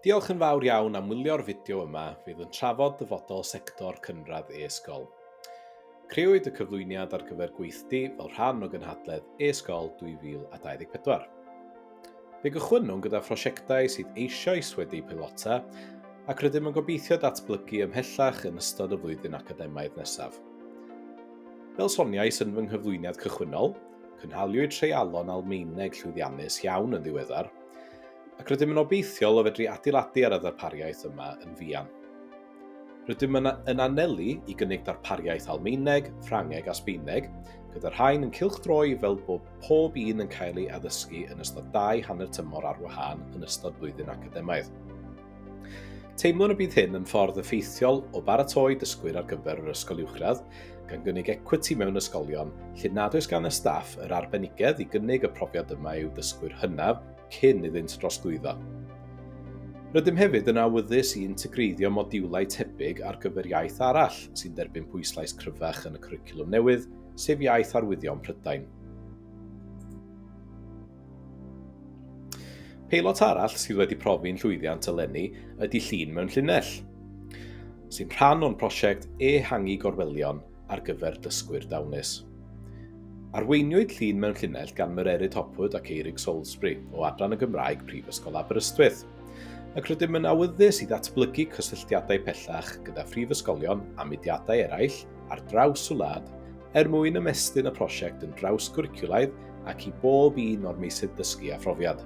Diolch yn fawr iawn am wylio'r fideo yma fydd yn trafod dyfodol sector cynradd e-sgol. Crëwyd y cyflwyniad ar gyfer gweithdy fel rhan o gynhadledd e-sgol 2024. Fe gychwynnwn gyda phrosiectau sydd eisoes wedi peilota ac rydym yn gobeithio datblygu ymhellach yn ystod y flwyddyn academaidd nesaf. Fel soniais yn fy nghyflwyniad cychwynnol, cynhaliwyd treialon Almaeneg llwyddiannus iawn yn ddiweddar, ac rydym yn obeithiol o fedru adeiladu ar y ddarpariaeth yma yn fuan. Rydym yn, yn anelu i gynnig darpariaeth Almaeneg, Ffrangeg a Sbeineg, gyda'r rhain yn cylchdroi fel bod pob un yn cael ei addysgu yn ystod 2 hanner tymor ar wahân yn ystod blwyddyn academaidd. Teimlwn y bydd hyn yn ffordd effeithiol o baratoi dysgwyr ar gyfer yr ysgol uwchradd, gan gynnig equity mewn ysgolion lle nad oes gan y staff yr arbenigedd i gynnig y profiad yma i'w dysgwyr hynaf cyn iddynt drosglwyddo. Rydym hefyd yn awyddus i integreiddio modiwlau tebyg ar gyfer iaith arall sy'n derbyn pwyslais cryfach yn y cwricwlwm newydd, sef iaith arwyddion Prydain. Peilot arall sydd wedi profi'n llwyddiant eleni ydy Llun mewn Llinell, sy'n rhan o'n prosiect Ehangu Gorwelion ar gyfer dysgwyr dawnus. Arweiniwyd Llun mewn Llinell gan Mererid Hopwood ac Eirig Salisbury o Adran y Gymraeg Prifysgol Aberystwyth, ac rydym yn awyddus i ddatblygu cysylltiadau pellach gyda phrifysgolion a mudiadau eraill ar draws y wlad er mwyn ymestyn y prosiect yn drawsgwricwlaidd ac i bob un o'r meysydd dysgu a phrofiad.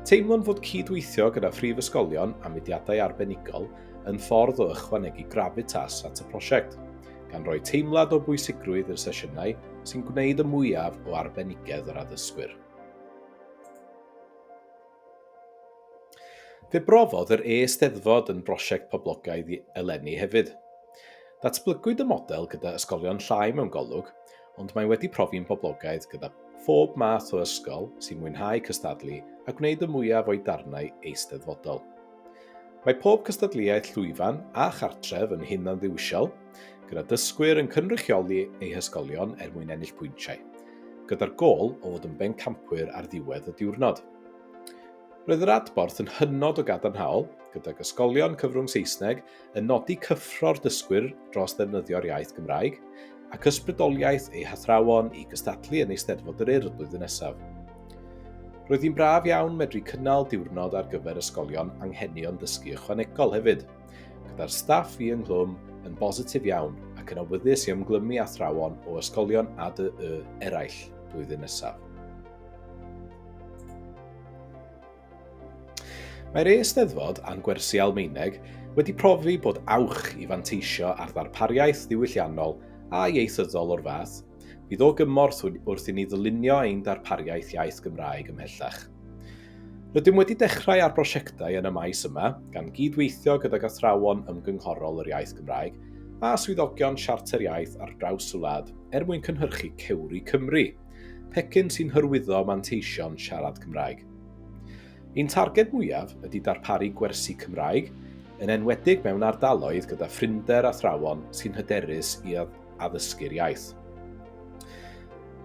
Teimlwn fod cydweithio gyda phrifysgolion a mudiadau arbenigol yn ffordd o ychwanegu gravitas at y prosiect, gan roi teimlad o bwysigrwydd i'r sesiynau sy'n gwneud y mwyaf o arbenigedd yr addysgwyr. Fe brofodd yr e-Steddfod yn brosiect poblogaidd eleni hefyd. Datblygwyd y model gyda ysgolion llai mewn golwg, ond mae wedi profi'n boblogaidd gyda phob math o ysgol sy'n mwynhau cystadlu a gwneud y mwyaf o'i darnau eisteddfodol. Mae pob cystadleuaeth llwyfan a chartref yn hunanddiwisiol, gyda dysgwyr yn cynrychioli eu hysgolion er mwyn ennill pwyntiau, gyda'r gôl o fod yn bencampwyr ar ddiwedd y diwrnod. Roedd yr adborth yn hynod o gadarnhaol, gydag ysgolion cyfrwng Saesneg yn nodi cyffro'r dysgwyr dros ddefnyddio'r iaith Gymraeg, ac ysbrydoliaeth eu hathrawon i gystadlu yn Eisteddfod yr Urdd blwyddyn nesaf. Roedd hi'n braf iawn medru cynnal diwrnod ar gyfer ysgolion anghenion dysgu ychwanegol hefyd, gyda'r staff fi ynghlwm yn bositif iawn ac yn awyddus i ymglymu athrawon o ysgolion ADY eraill blwyddyn nesaf. Mae'r Eisteddfod a'n gwersi Almaeneg wedi profi bod awch i fanteisio ar ddarpariaeth ddiwylliannol a ieithyddol o'r fath, fydd o gymorth wrth i ni ddylunio ein darpariaeth iaith Gymraeg ymhellach. Rydym wedi dechrau ar brosiectau yn y maes yma, gan gyd-weithio gydag athrawon ymgynghorol yr iaith Gymraeg a swyddogion Siarter Iaith ar draws y wlad er mwyn cynhyrchu Cewri Cymru, pecyn sy'n hyrwyddo manteision siarad Cymraeg. Ein targed mwyaf ydy darparu gwersi Cymraeg, yn enwedig mewn ardaloedd gyda phrinder athrawon sy'n hyderus i addysgu'r iaith.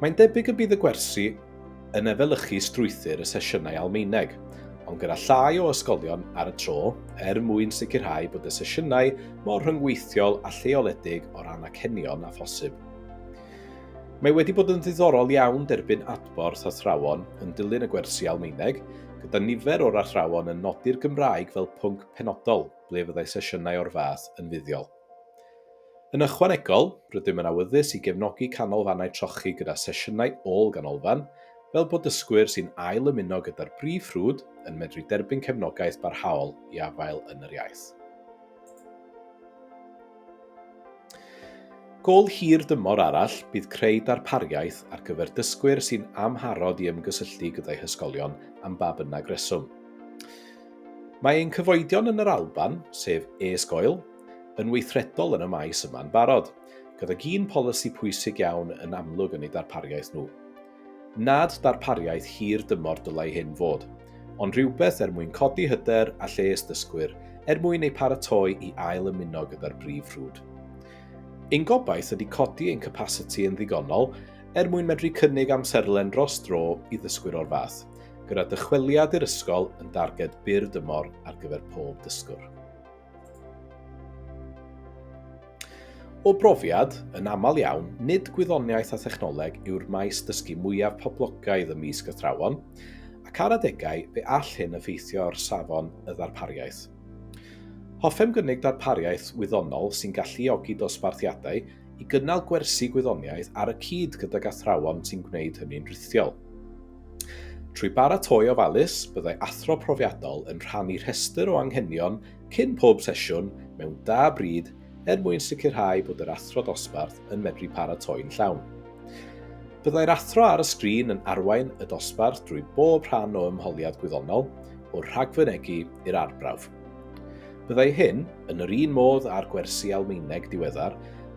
Mae'n debyg y bydd y gwersi yn efelychu strwythur y sesiynau Almaeneg, ond gyda llai o ysgolion ar y tro er mwyn sicrhau bod y sesiynau mor rhyngweithiol a lleoledig o ran acenion â phosib. Mae wedi bod yn ddiddorol iawn derbyn adborth athrawon yn dilyn y gwersi Almaeneg, gyda nifer o'r athrawon yn nodi'r Gymraeg fel pwnc penodol ble fyddai sesiynau o'r fath yn fuddiol. Yn ychwanegol, rydym yn awyddus i gefnogi canolfannau trochi gyda sesiynau ôl-ganolfan, fel bod dysgwyr sy'n ail-ymuno gyda'r brif ffrwd yn medru derbyn cefnogaeth barhaol i afael yn yr iaith. Gôl hir dymor arall bydd creu darpariaeth ar gyfer dysgwyr sy'n amharod i ymgysylltu gyda'u hysgolion am ba bynnag reswm. Mae ein cyfoedion yn yr Alban, sef e-sgoil, yn weithredol yn y maes yma'n barod, gydag un polisi pwysig iawn yn amlwg yn eu darpariaeth nhw. Nad darpariaeth hir dymor dylai hyn fod, ond rhywbeth er mwyn codi hyder a lles dysgwyr er mwyn eu paratoi i ail ymuno gyda'r brif ffrwd. Ein gobaith ydy codi ein capasiti yn ddigonol er mwyn medru cynnig amserlen dros dro i ddysgwyr o'r fath, gyda dychweliad i'r ysgol yn darged byr dymor ar gyfer pob dysgwr. O brofiad, yn aml iawn, nid gwyddoniaeth a thechnoleg yw'r maes dysgu mwyaf poblogaidd ymysg athrawon, ac ar adegau fe all hyn effeithio ar safon y ddarpariaeth. Hoffem gynnig darpariaeth wyddonol sy'n galluogi dosbarthiadau i gynnal gwersi gwyddoniaeth ar y cyd gydag athrawon sy'n gwneud hynny'n rhithiol. Trwy baratoi ofalus, byddai athro profiadol yn rhannu rhestr o anghenion cyn pob sesiwn mewn da bryd er mwyn sicrhau bod yr athro dosbarth yn medru paratoi'n llawn. Byddai'r athro ar y sgrin yn arwain y dosbarth drwy bob rhan o ymholiad gwyddonol, o'r rhagfynegi i'r arbrawf. Byddai hyn, yn yr un modd â'r gwersi Almaeneg diweddar,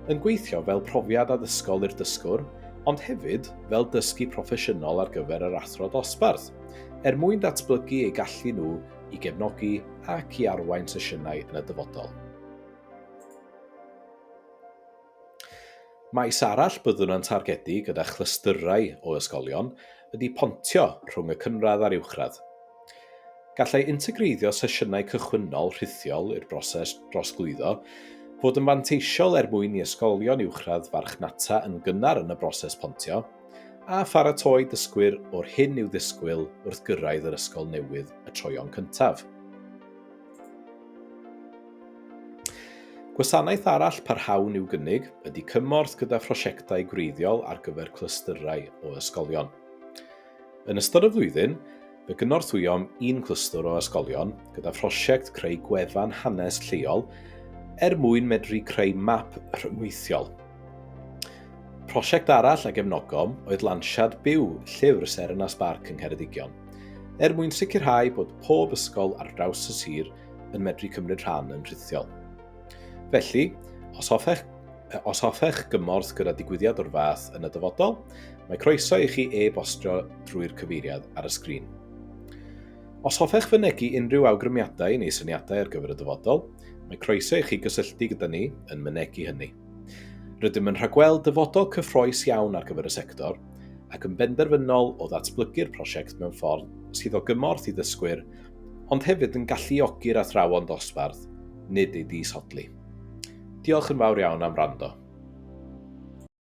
yn gweithio fel profiad addysgol i'r dysgwr, ond hefyd fel dysgu proffesiynol ar gyfer yr athro dosbarth, er mwyn datblygu eu gallu nhw i gefnogi ac i arwain sesiynau yn y dyfodol. Maes arall byddwn yn targedu gyda chlystyrau o ysgolion ydy pontio rhwng y cynradd a'r uwchradd. Gallai integreiddio sesiynau cychwynnol rhithiol i'r broses drosglwyddo fod yn fanteisiol er mwyn i ysgolion uwchradd farchnata yn gynnar yn y broses pontio, a pharatoi dysgwyr o'r hyn i'w ddisgwyl wrth gyrraedd yr ysgol newydd y troeon cyntaf. Gwasanaeth arall parhawn i'w gynnig ydy cymorth gyda phrosiectau gwreiddiol ar gyfer clystyrau o ysgolion. Yn ystod y flwyddyn, fe gynorthwyom un clystwr o ysgolion gyda phrosiect creu gwefan hanes lleol er mwyn medru creu map rhyngweithiol. Prosiect arall a gefnogom oedd lansiad byw llyfr Seren a Sbarc yng Ngheredigion, er mwyn sicrhau bod pob ysgol ar draws y sir yn medru cymryd rhan yn rhithiol. Felly, os hoffech, os hoffech gymorth gyda digwyddiad o'r fath yn y dyfodol, mae croeso i chi e-bostio drwy'r cyfeiriad ar y sgrin. Os hoffech fynegi unrhyw awgrymiadau neu syniadau ar gyfer y dyfodol, mae croeso i chi gysylltu gyda ni yn mynegi hynny. Rydym yn rhagweld dyfodol cyffrous iawn ar gyfer y sector ac yn benderfynol o ddatblygu'r prosiect mewn ffordd sydd o gymorth i ddysgwyr ond hefyd yn galluogi'r athrawon dosbarth, nid eu disodli. Diolch yn fawr iawn am wrando.